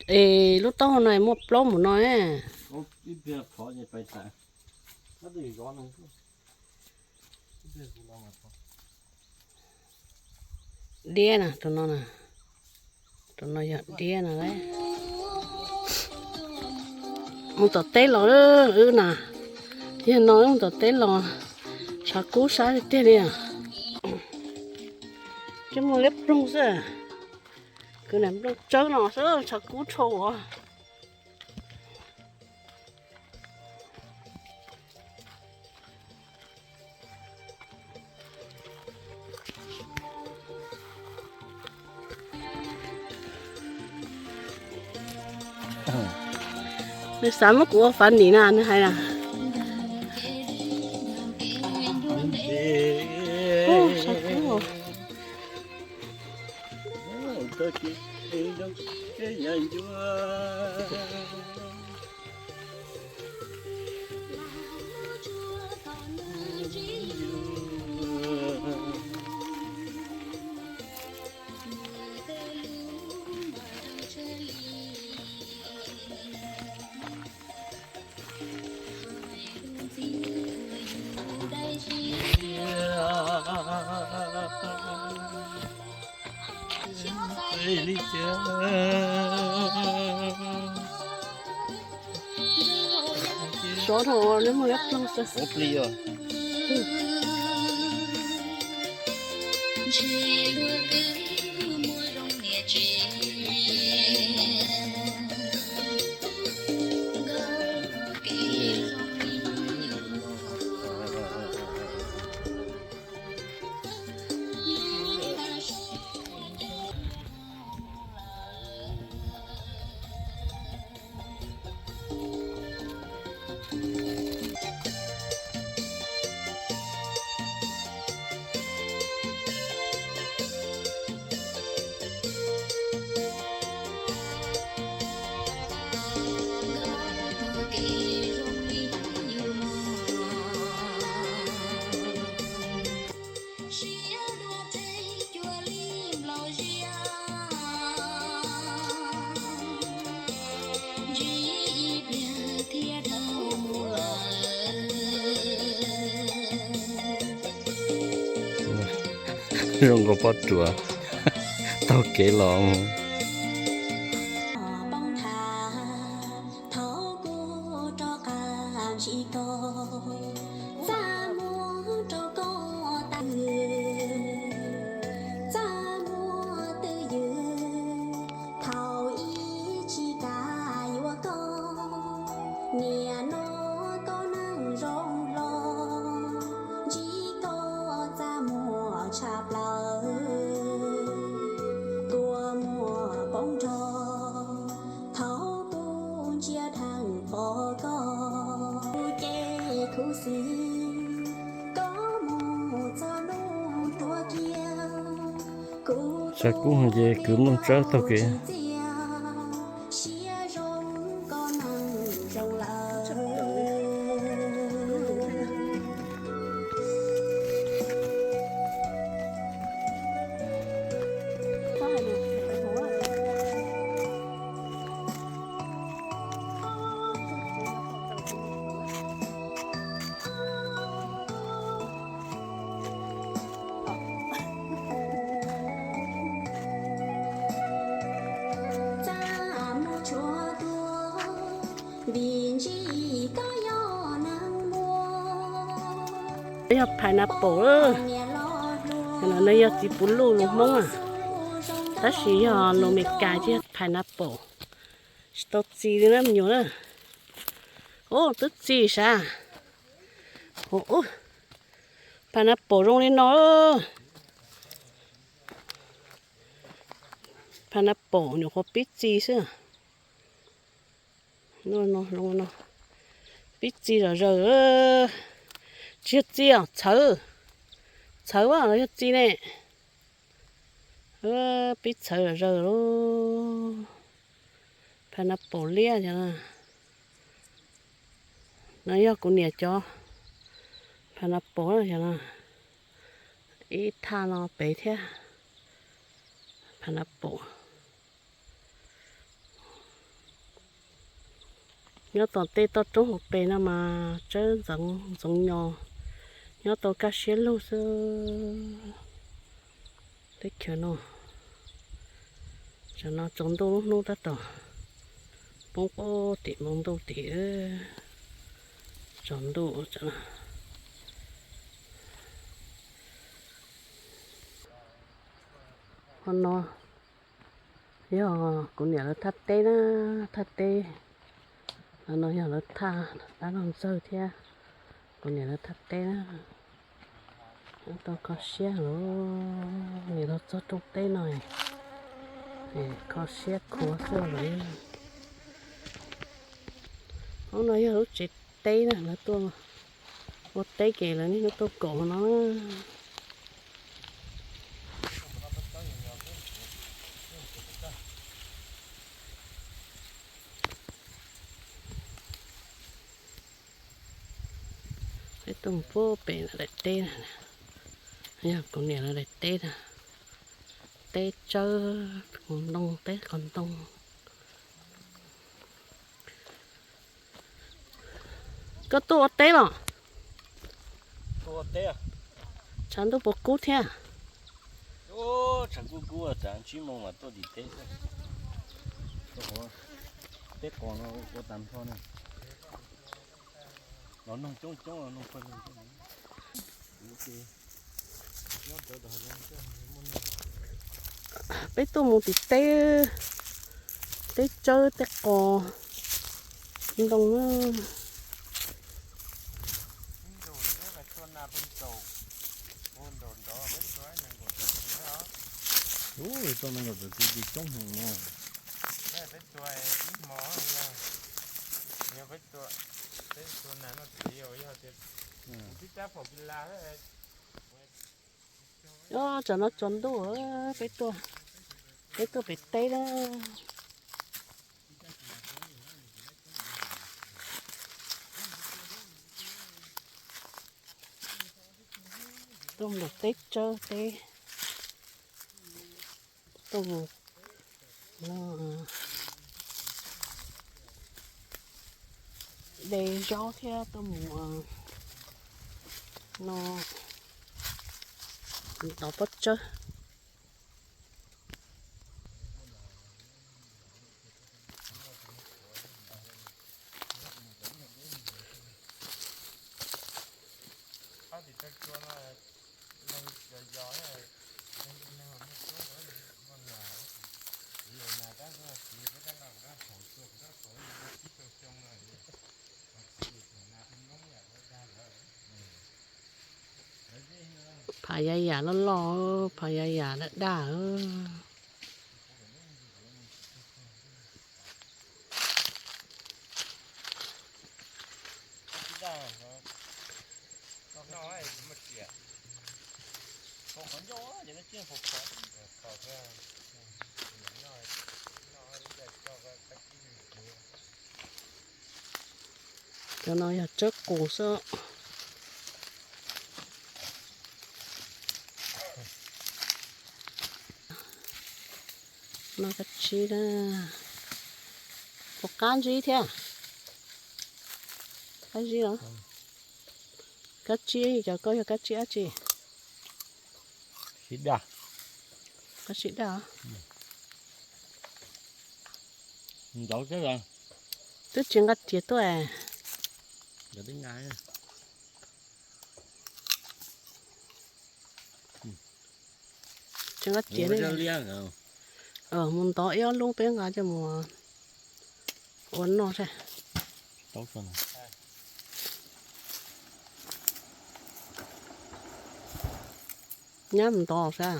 Es lub taub hau no muaj plaub mus no. Diab na, tus no na, tus no yog diab na. Mus tom teb los wb na, yog no wb mus tom teb los, tshav kub sab tiag tiag li. Coj mus liab ploog xwb, kwv nam nplooj tsawb no xwb tshav kub tshau as. Nws xav muab kuv ua fav nim na, nws hais na. Sov dhau, neb muaj liab ploog xwb. Zoo nkaus pob tsuas taug kev los. Tshav kub ces kwv nplooj tsawb taug kev. Yog pineapple, no yog txiv puv luj lus Hmoob, tab sis yog lus Amelikas ces yog pineapple. Tsis tau txi li na me nyuam na. Ub, twb txi sav. Pineapple zoo li no. Pineapple nyuam qhuav pib txi xwb. Pib txi zom zaws. Tsis yog txi os, txhawv. Txhawv los yog txi ne. Pib txhawv zom zaws lub pineapple liab. No yog kuv niam cov pineapple. Ib thaj no pem thiab, pineapple. Nyob tom tej toj roob hauv pes no mas tsawb ntxoov ntxoov nyo, nyob tau kaj siab lug xwb. Teb chaws no, tam no tsaus ntuj lub hnub tab tom poob pob tim npoo ntuj tim, tsaus ntuj tam no. Qhov no yog kuv niam lawv thaj teb na, thaj teb. Qhov no yog lawv thaj dab laug ntxawg thiab kuv niam lawv thaj teb na. Tau kho siab lawm, nim los txog rooj teb no, kho siab khuav xwb lawm. Hauv no yog lub tsev teb na, lawv tuaj ua teb ces lawv niaj hnub tuaj kaum no. Peb tuaj mus puag pem lawv daim teb na, yog kuv niam lawv daim teb na, teb tsawb, qos ntoo, teb qos ntoo. Koj tuaj ua teb los? Tshav ntuj puas kub thiab? Tshav kub kub, tsam tsib moos mas tuaj tim teb xwb. Teb qos no ua tas nrho na. Los noog coob coob, noog pawg lug. Peb tuaj mus tim teb, teb tsawb teb qos ntoo na. Ub, tau nees nkaum tawm tus ces coob heev no. Yog tsam no tsaus ntuj, peb tuaj, peb tuaj pem teb na. Tuaj mus teb tsawb teb, tuaj mus no, de zaub thiab tuaj mus no, tov pob tsawb. Phav yav yam loj loj, phav yav yam daj daj. Cov no yog tsawb qus xwb. No kab tsib na. Ua qab ntsib thiab. Qab zib los? Kab tsib, cov koj yog kab tsib dab tsi? Sib daj. Kab tsib daj. Ntawd xwb. Twb tsis nqa riam tuaj. Tsis nqa riam ne. Mus ntov ib ob lub peb nqa coj mus ua noj thiab. Nyab mus ntov sab.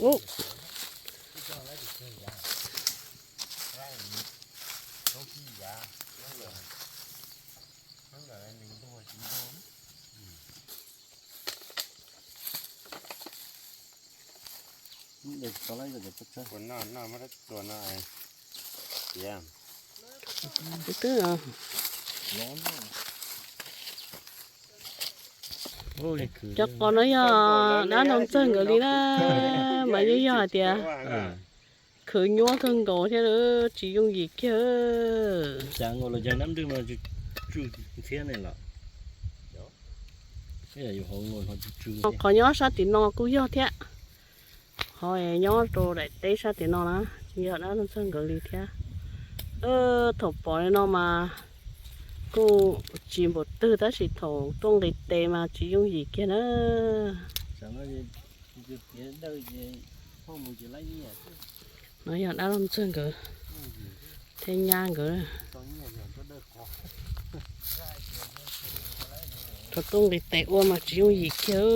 Ub. Twb, cov qos no yog dab no ntxawg nkawd li na, mas yeej yog hais tias khwv nyuaj kawg nkaus thiab, tsis yooj yim kiag. Xav nkaus los yog nab nrwg mas tsw ntxhiab ne los. Qhov nyob sab tim no kuj yog thiab, qhov nyob rau daim teb sab tim no na, yog dab no ntxawg nkawd li thiab. Thaum pom li no mas kuj tsis npaum twg tab sis thaum tuaj nqis tes mas tsis yooj yim kiag na. No yog dab laug ntxawg nkawd thiab nyab nkawd. Thaum tuaj nqis tes ua mas tsis yooj yim kiag.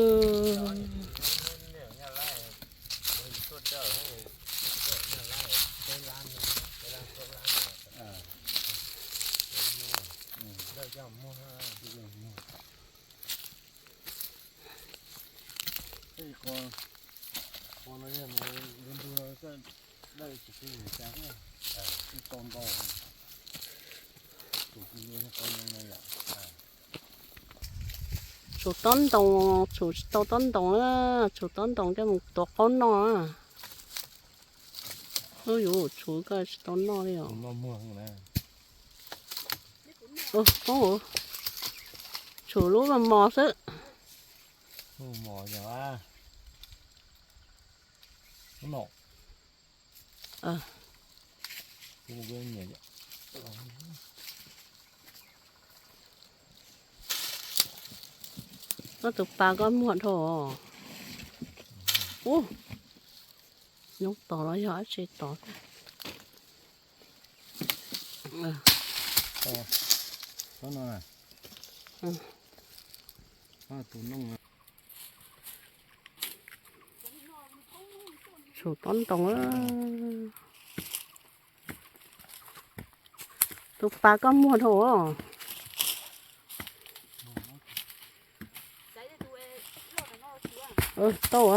Tshuav tob ntoos, tshuav tsis tau tob ntoos na, tshuav tob ntoos coj mus tuav qaub noj na. Ub yuv, tshuav koj tsis tau noj li os. Poob, tshuav lub mos mos xwb. Koj tus pas koj muag dhau. Ub, nyob tod los yog dab tsi tod. Tshuav tob ntoos. Tus pas koj muag dhau. Tau.